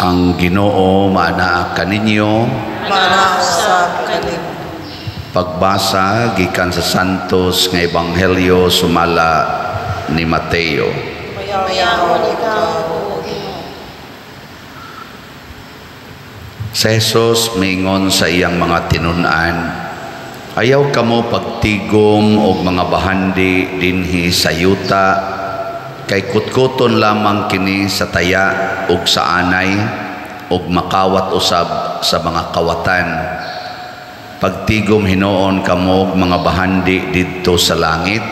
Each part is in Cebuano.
Ang Ginoo maanaa kaninyo. Maanaa usab kanimo. Pagbasa gikan sa Santos nga Ebanghelyo sumala ni Mateo. Mayaon ikaw, O Ginoo. Si Jesus miingon sa iyang mga tinun-an, ayaw kamo pagtigom og mga bahandi dinhi sa yuta, kay kutkuton lamang kini sa taya ug sa anay ug makawat usab sa mga kawatan. Pagtigom hinuon kamo og mga bahandi didto sa langit,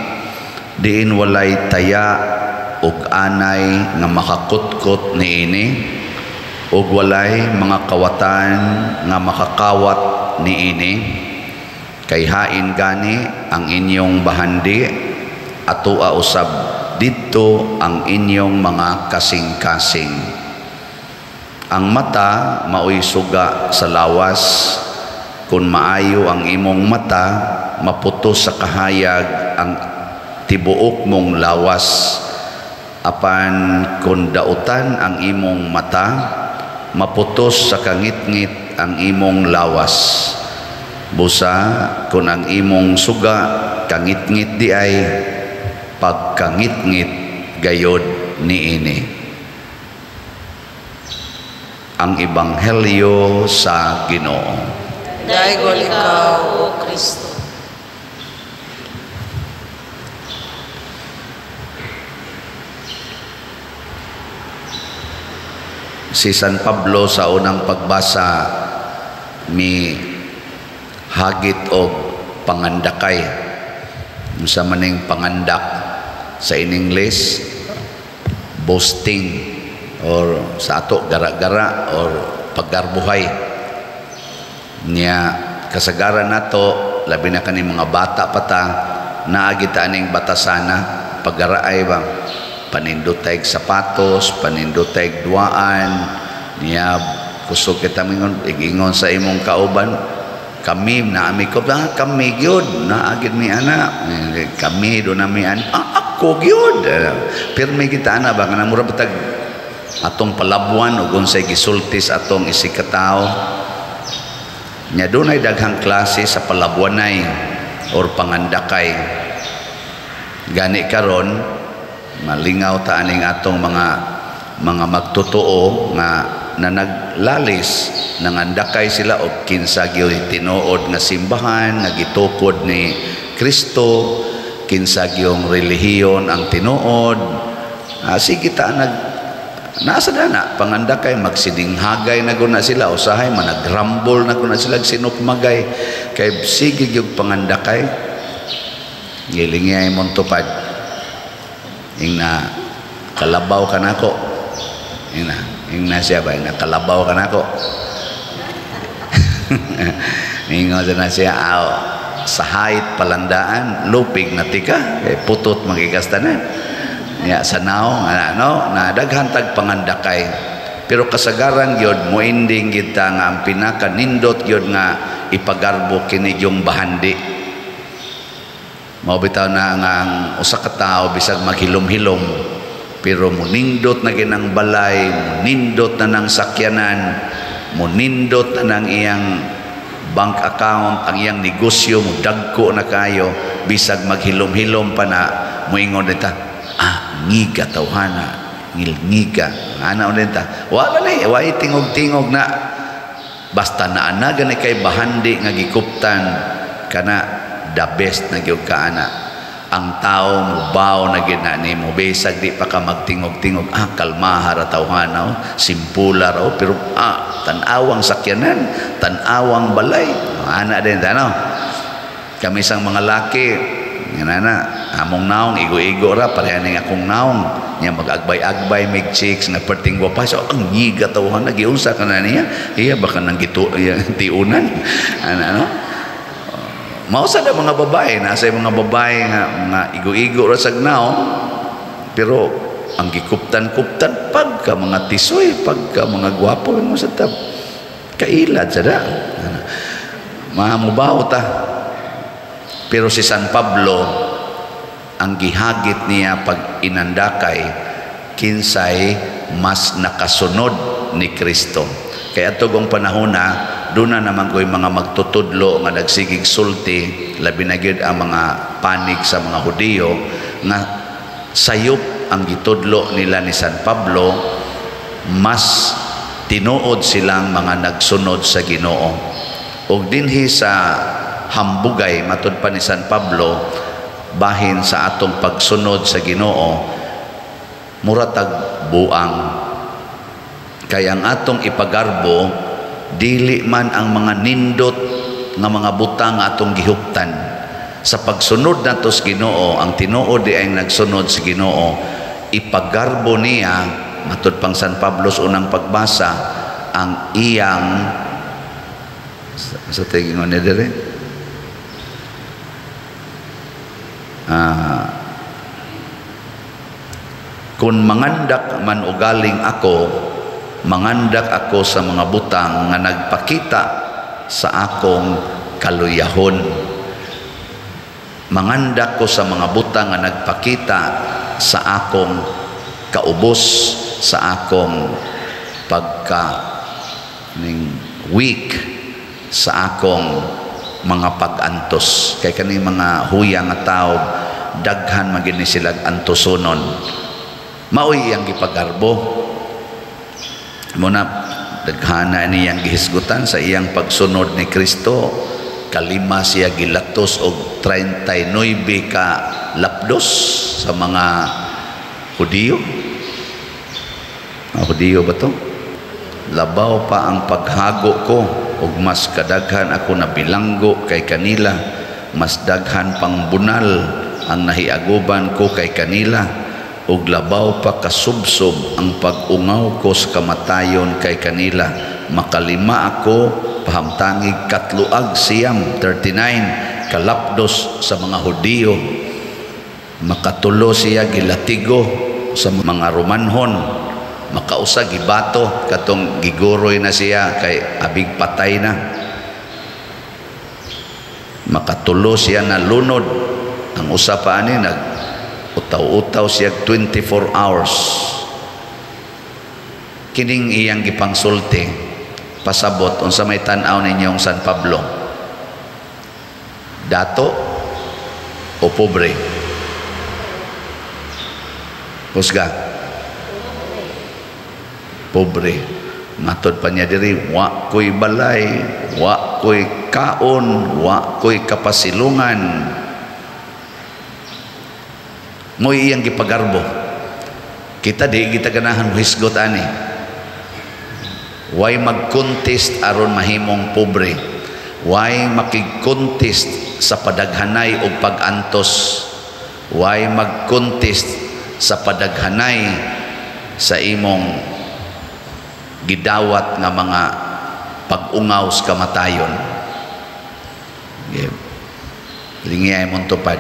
diin walay taya ug anay nga makakutkot niini, ug walay mga kawatan nga makakawat niini. Kay hain gani ang inyong bahandi, atoa usab didto ang inyong mga kasing-kasing. Ang mata maoy suga sa lawas. Kung maayo ang imong mata, maputos sa kahayag ang tibuok mong lawas. Apan kung dautan ang imong mata, maputos sa kangitngit ang imong lawas. Busa kung ang imong suga kangitngit di ay, pagkangitngit gayod niini. Ang Ebanghelyo sa Ginoo. Daigol ikaw, O Kristo. Si San Pablo sa unang pagbasa mi hagit og pangandakay. Unsa maning pangandak? Sa in English, boasting, or sa ato gara-gara or paggarbuhay. Nya kasagaran nato, labi na kani mga bata pa ta, naa gid ta aning batasana paggaraay ba, panindotay sapatos, panindotay duaan. Niya kusog kita mingon, igingon sa imong kauban, kami naami ko, kami gyud, naa gyud mi ana, kami do nami an, ako gyud. Pirmi kita ana ba, kanang mura batag atong palabuan ug unsay gisulti sa atong isikatao. Nya dunay daghang klase sa palabuanay or pangandakay. Gani karon malingaw ta aning atong mga magtotoo nga na naglalis, nangandakay sila og kinsa gyud tinuod nga simbahan nga gitukod ni Kristo, kinsa gyud relihiyon ang tinuod. Sige ta nag nasa dana pangandakay, magsidinghagay na guna sila, usahay managrambol na guna sila sinukmagay, kay sige gyud pangandakay. Gilingay mong tupad, ingna kalabaw ka nako, ingna, ingna siya ba, ingna kalabaw ka nako. Ingon na siya, aw, sa height palandaan lupig na tika, kay putot magikastanan. Ya sa naong ano na daghan tag pangandakay. Pero kasagaran gyud moending kita nga ang pinaka nindot gyud nga ipagarbo kini yung bahandi. Mao bitaw na nga ang usa ka tawo bisag maghilom-hilom, pero munindot na ginang balay, munindot na nang sakyanan, munindot na nang iyang bank account, ang iyang negosyo mudagko na kayo, bisag maghilom-hilom pa na moingon dita, ngiga tawhana, ngilngiga, ana ulit ta. Wala ni, way tingog-tingog na. Basta naana gani kay bahandi nga gikuptan kana, the best na gyud ka ana. Ang tao mubaw na gyud na nimo, bisag di pa ka magtingog-tingog, kalmaha ra tawhana, oh, simpula ra, oh, pero tan-awang sakyanan, tan-awang balay, ana din ta, no? Kami sang mga laki, nga na, among naong igo-igo ra, pareha ning akong naong nya mag-agbay-agbay mig chicks nga perting gwapa, so ang ngiga tawhana, giunsa ka na niya, iya baka nang gitu, iya, tiunan, ana, no? Mao sa mga babae, nasa mga babae nga mga igo-igo ra sag naong, pero ang gikuptan-kuptan pagka mga tisoy, pagka mga gwapo mo sa tab, kailad sa da. Mamubaw ta. Pero si San Pablo, ang gihagit niya pag inandakay, kinsay mas nakasunod ni Kristo. Kay atong panahon na doon na naman ko'y mga magtutudlo nga nagsigig sulti, labi na gyud ang mga panig sa mga Hudiyo, nga sayop ang gitudlo nila ni San Pablo, mas tinuod silang mga nagsunod sa Ginoo. Ug dinhi sa hambugay, matud pa ni San Pablo, bahin sa atong pagsunod sa Ginoo, mura tag buang. Kay ang atong ipagarbo dili man ang mga nindot nga mga butang atong gihuptan sa pagsunod nato sa Ginoo. Ang tinuod di ay nagsunod sa Ginoo, ipagarbo niya, matud pang San Pablo sa unang pagbasa, ang iyang sa tingin ni dire kung mangandak man ugaling ako, mangandak ako sa mga butang nga nagpakita sa akong kaluyahon. Mangandak ko sa mga butang nga nagpakita sa akong kaubos, sa akong pagka ning weak, sa akong mga pag-antos. Kay kaning mga huya nga tao, daghan man gid ni sila antosonon. Maoy iyang gipagarbo. Muna daghana niyang gihisgutan sa iyang pagsunod ni Kristo. Kalima siya gilatos og 39 ka lapdos sa mga Hudiyo. Mga Hudiyo ba to? Labaw pa ang paghago ko ug mas kadaghan ako nabilanggo kay kanila, mas daghan pang bunal ang nahiaguban ko kay kanila, ug labaw pa kasubsob ang pag-ungaw ko sa kamatayon kay kanila. Makalima ako pahamtangig katluag siyam, 39 kalapdos sa mga Hudiyo. Makatulo siya gilatigo sa mga Romanhon, makausa gibato katong giguroy na siya kay abig patay na. Makatulo siya na lunod. Ang usa pa ani nag utaw-utaw siya 24 hours. Kining iyang gipangsulti pasabot unsa may tan-aw ninyong San Pablo, dato o pobre? Husga. Pobre. Matod pa niya diri, wa ko'y balay, wa ko'y kaon, wa ko'y kapasilungan. Mo'y iyang gipagarbo. Kita di kita ganahan mohisgot ani. Way mag-contest aron mahimong pobre. Way makig-contest sa padaghanay o pag-antos. Way mag-contest sa padaghanay sa imong gidawat nga mga pag-ungaw sa kamatayon. Yeah. Lingi ay mong tupad.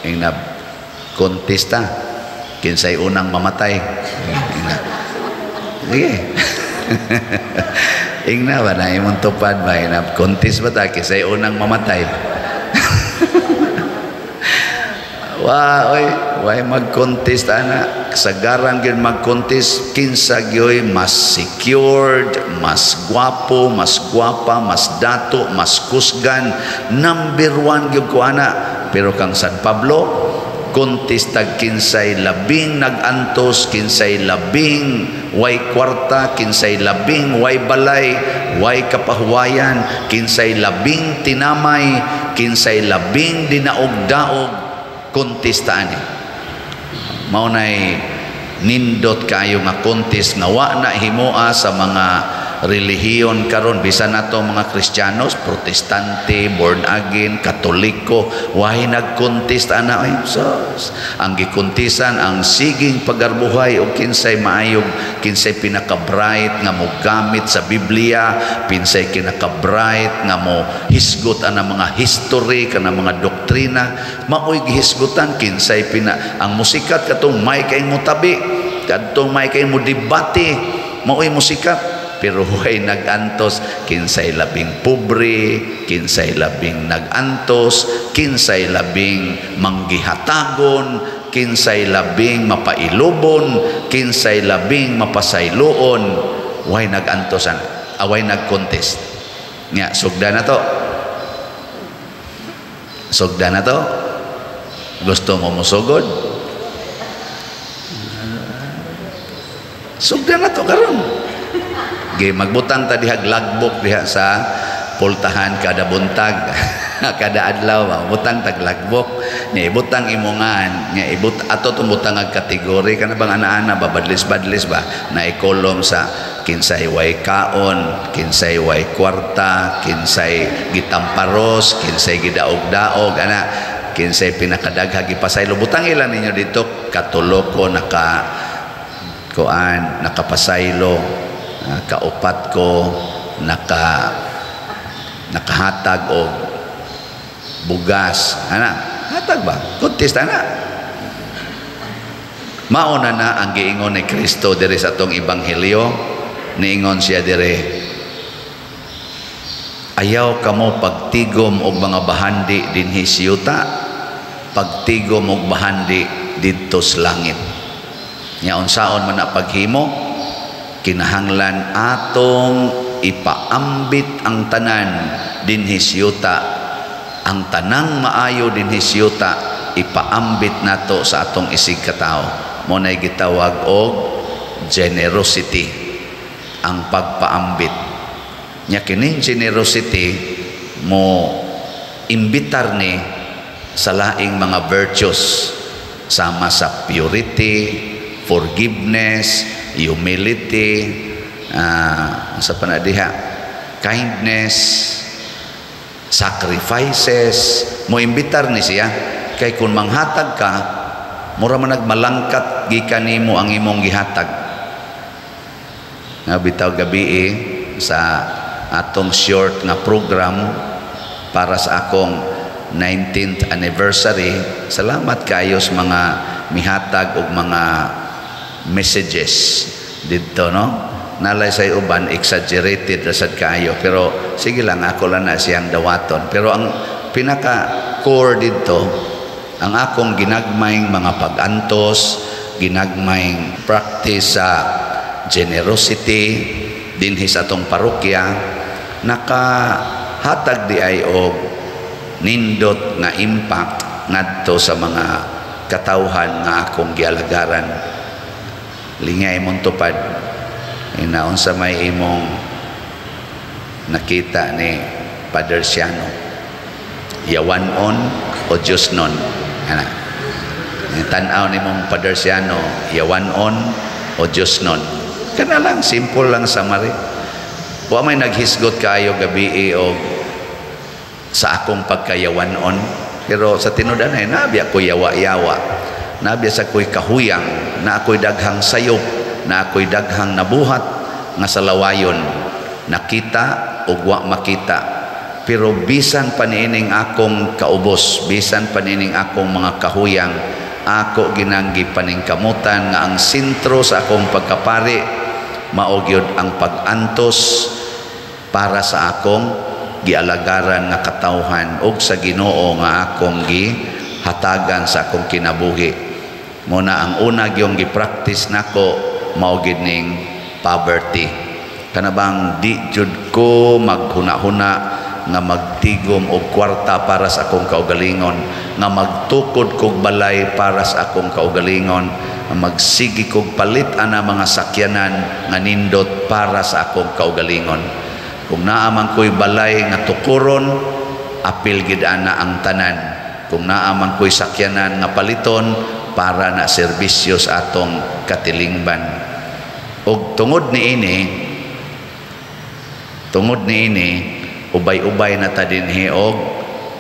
Yung na kontesta, kinsay unang mamatay. Ingna. Sige. Ingna ba na imong tupad ba? Ingna, contest ba ta? Kinsay unang mamatay. Wa, oy, way mag-contest ana. Kasagaran gyud mag-contest kinsa gyoy mas secured, mas gwapo, mas gwapa, mas dato, mas kusgan, number 1 gyud ko ana. Pero kang San Pablo, contest tag kinsay labing nag-antos, kinsay labing way kwarta, kinsay labing way balay, way kapahuwayan, kinsay labing tinamay, kinsay labing dinaog-daog, kontesta ani. Mao nay nindot kaayo nga contest nga wa na himoa sa mga relihiyon karon, bisan nato mga Kristiyanos, Protestante, born again, Katoliko, way nagkontest ana. Ay sus, ang gikontesan ang siging pagarbuhay og kinsay maayog, kinsay pinaka-bright nga mogamit sa Biblia, kinsay kinaka-bright nga mo hisgot ana mga history kana mga doktrina, maoy gihisgutan kinsay pina ang musikat katong may kay mo tabi, kadtong may kay mo debate, maoy musikat. Pero huwag nag-antos, kinsay labing pobre, kinsay labing nag-antos, kinsay labing manggihatagon, kinsay labing mapailubon, kinsay labing mapasayloon. Way nag-antos ana, way nag-contest. Nya sugda na to, sugda na to. Gusto mo musugod? Sugda na to karon. Gi magbutang ta diha logbook diha sa pultahan kada buntag, kada adlaw ba butang tag logbook. Nya ibutang imongan, nya ibut ato tong butang ag kategory kana bang ana-ana ba, badlis-badlis ba, na ikolom sa kinsay way kaon, kinsay way kwarta, kinsay gitamparos, kinsay gidaog-daog ana, kinsay pinakadaghag gipasaylo. Butang ilan ninyo dito katulo ko naka kuan nakapasaylo, kaupat ko nakahatag og bugas ana, hatag ba, contest ana. Mauna na ang giingon ni Kristo diri sa atong ebanghelyo. Niingon siya diri, ayaw kamo pagtigom og mga bahandi dinhi sa yuta, pagtigom og bahandi didto sa langit. Nya unsaon man na paghimo, kinahanglan atong ipaambit ang tanan dinhi sa yuta, ang tanang maayo dinhi sa yuta ipaambit nato sa atong isig katawo. Mo nay gitawag og generosity, ang pagpaambit. Nya kining generosity mo imbitar ni sa laing mga virtues sama sa purity, forgiveness, humility, sa panadiha, kindness, sacrifices. Mo imbitar ni siya kay kung manghatag ka, mura man nagmalangkat gikan nimo ang imong gihatag. Nga bitaw gabi sa atong short nga program para sa akong 19th anniversary, salamat kayo sa mga mihatag og mga messages didto, no? Nalay sa uban exaggerated ra sad kaayo, pero sige lang, ako lang na siyang dawaton. Pero ang pinaka core didto, ang akong ginagmayng mga pag-antos, ginagmayng practice sa generosity dinhi sa atong parokya, nakahatag di ay og nindot nga impact ngadto sa mga katawhan nga akong gialagaran. Lingay imong tupad, inaon sa may imong nakita ni Father Siano, yawan-on o Diyos nun? Ana, tan-aw ni mong Father Siano, yawan-on o Diyos nun? Kana lang, simple lang summary. Wa may naghisgot kaayo gabi og sa akong pagkayawan-on, pero sa tinud-anay nabi ako yawa-yawa, nabi sa ako'y kahuyang, na ako'y daghang sayop, na ako'y daghang nabuhat nga sa lawayon nakita o wa makita. Pero bisan pa niining akong kaubos, bisan pa niining akong mga kahuyang, ako ginanggi paningkamutan nga ang sentro sa akong pagkapari mao gyud ang pag-antos para sa akong gialagaran nga katawhan ug sa Ginoo nga akong gihatagan sa akong kinabuhi. Muna ang una gyung gi-practice nako mao gyud ning poverty. Kana bang di jud ko maghuna-huna nga magtigom og kwarta para sa akong kaugalingon, nga magtukod kog balay para sa akong kaugalingon, nga magsigi kog palit ana mga sakyanan nga nindot para sa akong kaugalingon. Kung naa man ko'y balay nga tukuron, apil gid ana ang tanan. Kung naa man ko'y sakyanan nga paliton, para na serbisyo sa atong katilingban. Og tungod niini, ubay-ubay na ta dinhi og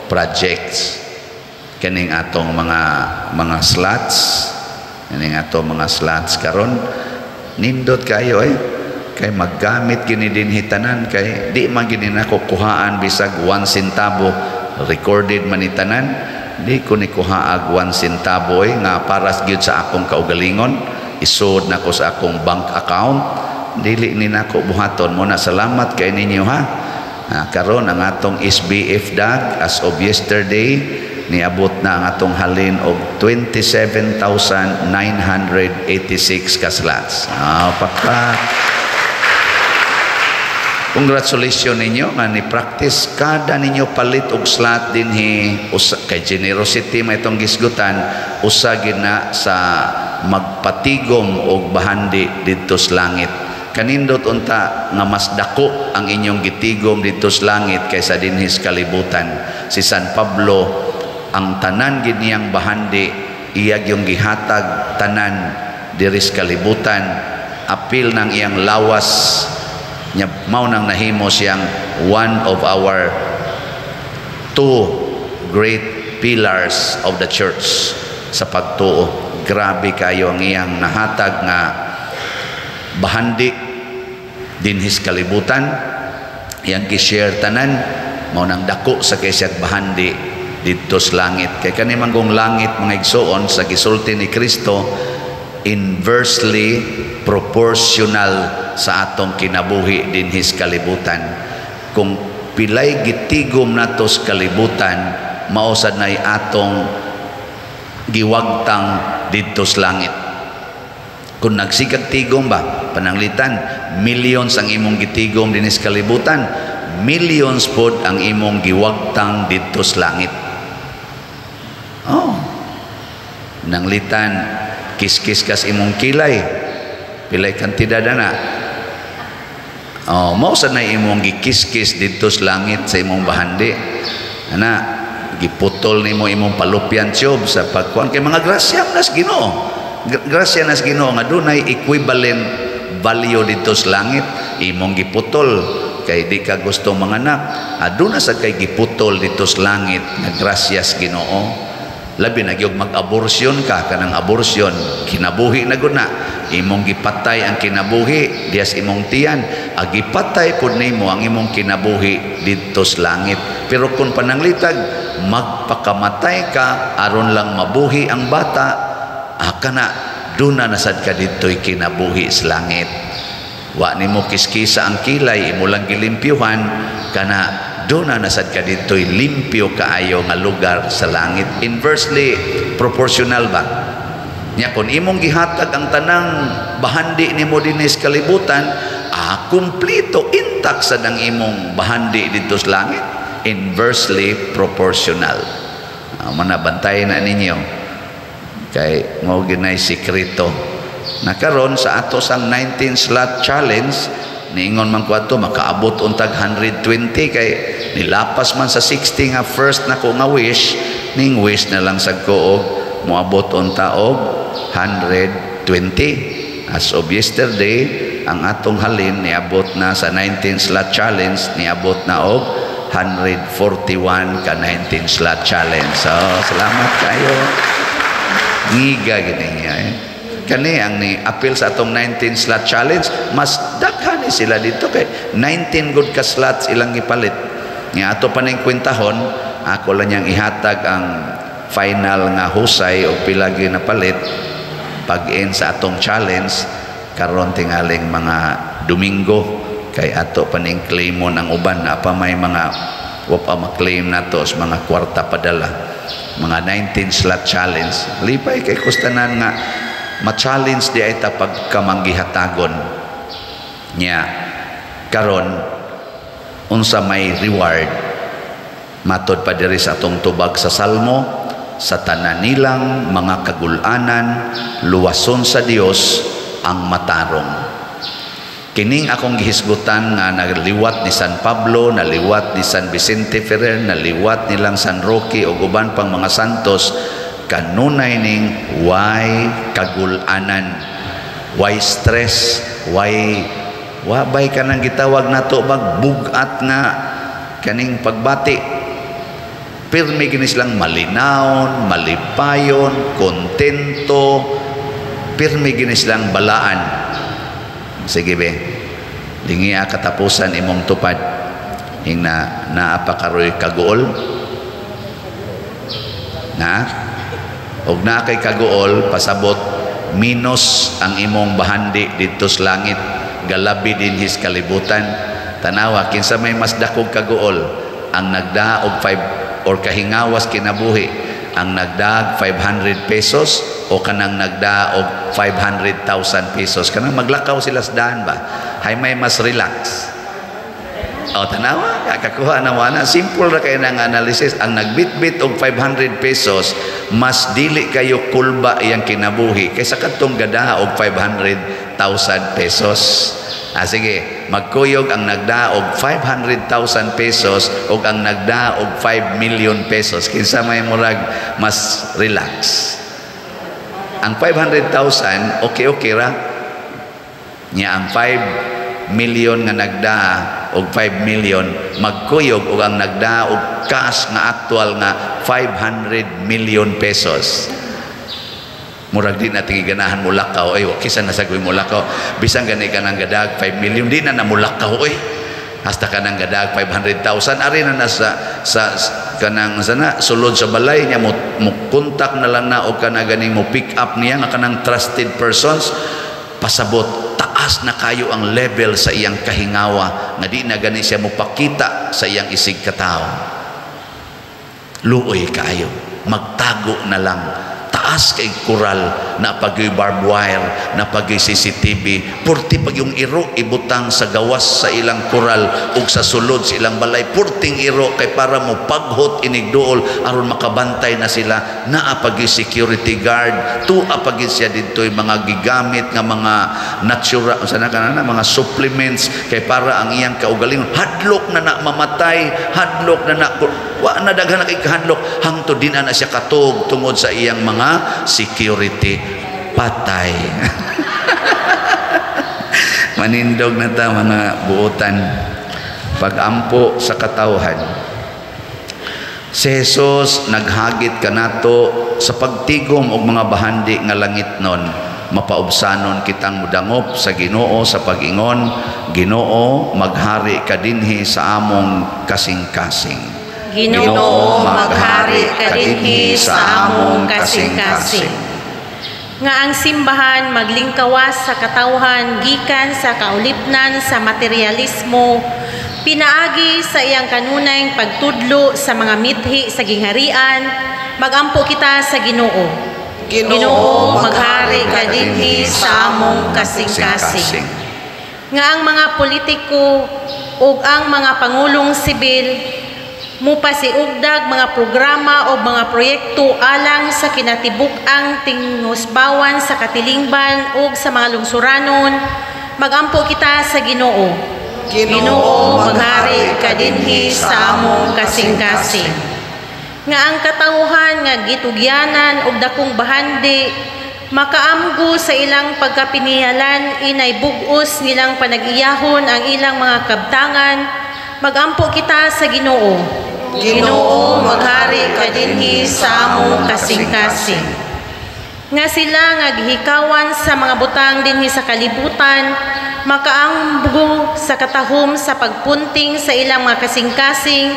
projects kining atong mga slots, kining atong mga slots karon nindot kayo eh, kay maggamit kini dinhi tanan, kay di man gini nako kuhaan bisag 1 centavo. Recorded man ni tanan, di ko ni kuhaag 1 centavo eh, nga para gyud sa akong kaugalingon. Isod nako sa akong bank account, dili ni nako buhaton. Mo na salamat kay ninyo ha. Karon ang atong SBF dag as of yesterday niabot na ang atong halin og 27,986 ka slots. Pakpak. Congratulations ninyo nga ni practice kada ninyo palit og slot dinhi usa kay generosity may itong gisgutan, usa gid na sa magpatigom og bahandi didto sa langit. Kanindot unta nga mas dako ang inyong gitigom didto sa langit kaysa dinhi sa kalibutan. Si San Pablo, ang tanan gid niyang bahandi iya yung gihatag tanan diri sa kalibutan, apil ng iyang lawas nya. Mao nang nahimo siyang one of our two great pillars of the church sa pagtuo. Grabe kayo ang iyang nahatag nga bahandi dinhi sa kalibutan, iyang gi-share tanan. Mao nang dako sa kay siyang bahandi didto sa langit, kay kani manggong langit, mga igsoon, sa gisulti ni Kristo, inversely proportional sa atong kinabuhi dinhi sa kalibutan. Kung pilay gitigom nato sa kalibutan, mao sad nay atong giwagtang didto sa langit. Kung nagsigag tigom ba, pananglitan millions ang imong gitigom dinhi sa kalibutan, millions pod ang imong giwagtang didto sa langit. Oh, nanglitan kiskis kas imong kilay, pilay kantidad na. Oh, mao sa na imong gikiskis didto sa langit sa imong bahandi. Ana, giputol nimo imong fallopian tube sa pagkuan kay mga grasya nas Ginoo. Grasya nas Ginoo nga dunay equivalent value didto sa langit. Imong giputol kay di ka gusto manganak, aduna sa kay giputol didto sa langit nga grasyas Ginoo. Labi na gyud mag-abortion ka, kanang abortion kinabuhi na gud na, imong gipatay ang kinabuhi dias imong tiyan, agipatay pud nimo ang imong kinabuhi didto sa langit. Pero kung pananglitag magpakamatay ka aron lang mabuhi ang bata, kana duna na sad ka didto'y kinabuhi sa langit. Wa nimo kiskisa ang kilay, imo lang gilimpyuhan, kana duna na sad ka didto'y limpyo kaayo nga lugar sa langit. Inversely proportional ba nya? Kung imong gihatag ang tanang bahandi nimo dinhi sa kalibutan, kumpleto, intact sad ang imong bahandi didto sa langit. Inversely proportional. Mana bantay na ninyo kay mao ginay sikreto na karon sa ato sang 19 slot challenge. Niingon man ko ato makaabot untag 120 kay nilapas man sa 60 nga first nako nga wish. Ning wish na lang sad ko og moabot unta og 120. As of yesterday, ang atong halin niabot na sa 19 slot challenge, niabot na og 141 ka 19 slot challenge. So salamat kayo. Ngiga gini niya eh. Kani ang ni appeal sa atong 19 slot challenge, mas daghan ni sila dito kay 19 good ka slots ilang gipalit. Nga ato pa ning kwentahon, ako lang niyang ihatag ang final nga husay o pila gyud napalit pag-end sa atong challenge karon tingaling mga Domingo, kay ato pa ning claimon ang uban na pa may mga wa pa ma-claim nato sa mga kwarta padala, mga 19 slot challenge. Lipay kay kustanan nga ma-challenge di ay ta pagkamanggihatagon nya. Karon, unsa may reward? Matod pa diri sa atong tubag sa Salmo, sa tanan nilang mga kagulanan, luwason sa Dios ang matarong. Kining akong gihisgutan nga naliwat ni San Pablo, naliwat ni San Vicente Ferrer, naliwat nilang San Roque ug uban pang mga santos, kanunay ning way kagulanan, way stress, way wabay kanang gitawag nato bag bugat nga kaning pagbati. Pirmi gini silang malinawon, malipayon, kontento, pirmi gini silang balaan. Sige be, lingia katapusan imong tupad ing na naa pa karoy kaguol na, og naa kay kaguol, pasabot minus ang imong bahandi didto sa langit galabi dinhi sa kalibutan. Tanawa kinsa may mas dakog kaguol, ang nagdaa og 5 or kahingawas kinabuhi, ang nagdaag 500 pesos o kanang nagdaa og 500,000 pesos? Kanang maglakaw sila sa daan ba, hay may mas relax? O, tanawa, kakakuha na mo na. Simple ra kay nang analysis. Ang nagbitbit og 500 pesos, mas dili kayo kulba iyang kinabuhi kaysa kadtong gadaha og 500,000 pesos. Ah, sige, magkuyog ang nagdaa og 500,000 pesos og ang nagdaa og 5 million pesos. Kinsa may murag mas relax? Ang 500,000, okay-okay ra. Nya ang 5 million nga nagdaa og 5 million, magkuyog og ang nagdaa og cash nga actual nga 500 million pesos. Murag di na ganahan mulakaw ay, kisa na sagoy mulakaw. Bisan gani ka nang gadag 5 million, di na na mulakaw oy. Hasta ka nang gadag 500,000, ari na na sa kanang sana sulod sa balay niya, mo contact na lang na og kana gani mo pick up niya nga kanang trusted persons. Pasabot, taas na kayo ang level sa iyang kahingawa nga di na gani siya mopakita sa iyang isig katawo. Luoy kaayo, magtago na lang. Taas kay kural na pag barbed wire, na pag CCTV, purti pag yung iro ibutang sa gawas sa ilang kural ug sa sulod sa ilang balay, purting iro kay para mo paghot inigduol aron makabantay na sila. Naa pag security guard, tuwa pag siya didto mga gigamit nga mga natural sana kana mga supplements kay para ang iyang kaugalingon. Hadlok na na mamatay, hadlok na na, wa na daghan na kay kahadlok, hangtod din na siya katog tungod sa iyang mga security. Patay. Manindog na ta, mga buotan. Pagampo sa katawhan. Si Jesus naghagit kanato sa pagtigom og mga bahandi nga langitnon, mapaubsanon kitang mudangop sa Ginoo sa pag-ingon, "Ginoo, maghari ka dinhi sa among kasing-kasing." Ginoo, maghari ka dinhi sa among kasing-kasing. Nga ang simbahan maglingkawas sa katawhan gikan sa kaulipnan sa materialismo pinaagi sa iyang kanunayng pagtudlo sa mga mithi sa gingharian, magampo kita sa Ginoo. Ginoo, maghari ka dinhi sa among kasing-kasing. Nga ang mga politiko ug ang mga pangulong sibil mupasiugdag mga programa o mga proyekto alang sa kinatibuk-ang tinghusbawan sa katilingban ug sa mga lungsuranon, magampo kita sa Ginoo. Ginoo, maghari ka dinhi sa among kasing-kasing. Nga ang katawhan nga gitugyanan og dakong bahandi makaamgo sa ilang pagkapinihalan inay bug-os nilang panag-iyahon ang ilang mga kabtangan, magampo kita sa Ginoo. Ginoo, maghari ka dinhi sa among kasing-kasing. Nga sila nga gihikawan sa mga butang dinhi sa kalibutan makaamgo sa katahom sa pagpunting sa ilang mga kasing-kasing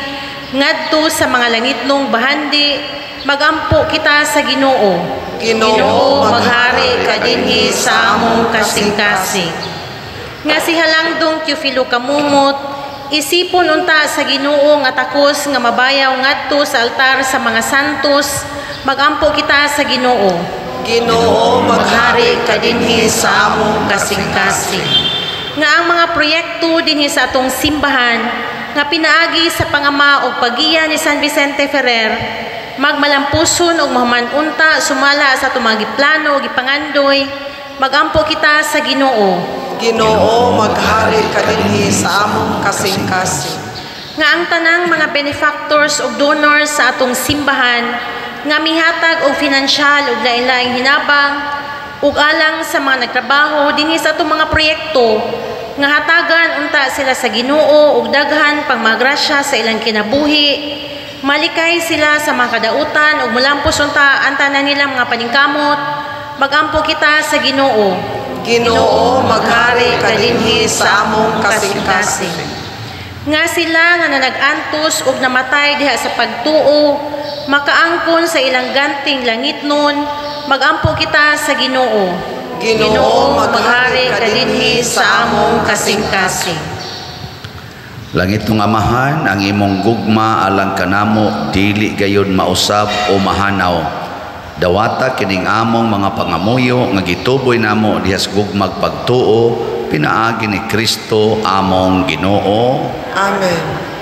ngadto sa mga langitnong bahandi, magampo kita sa Ginoo. Ginoo, maghari ka dinhi sa among kasing-kasing. Nga si Halangdong Teofilo Camomot isipon unta sa Ginoo nga takos nga mabayaw ngadto sa altar sa mga santos, magampo kita sa Ginoo. Ginoo, maghari ka dinhi sa among kasing-kasing. Nga ang mga proyekto dinhi sa atong simbahan nga pinaagi sa pangama og pagiya ni San Vicente Ferrer magmalampuson og mahuman unta sumala sa atong mga giplano ug gipangandoy, magampo kita sa Ginoo. Ginoo, maghari ka dinhi sa among kasing-kasing. Nga ang tanang mga benefactors ug donors sa atong simbahan nga mihatag og finansyal ug lain-laing hinabang ug alang sa mga nagtrabaho dinhi sa atong mga proyekto, nga hatagan unta sila sa Ginoo og daghan pang mga grasya sa ilang kinabuhi, malikay sila sa mga kadautan ug mulampos unta ang tanan nilang mga paningkamot, magampo kita sa Ginoo. Ginoo, maghari ka dinhi sa among kasing-kasing. Nga sila nga nanag-antos ug namatay diha sa pagtuo makaangkon sa ilang ganting langitnon, magampo kita sa Ginoo. Ginoo, maghari ka dinhi sa among kasing-kasing. Langitnong Amahan, ang imong gugma alang kanamo dili gayud mausab o mahanaw. Dawata kining among mga pangamuyo nga gituboy namo diha sa gugmag pagtuo. Pinaagi ni Kristo among Ginoo. Amen.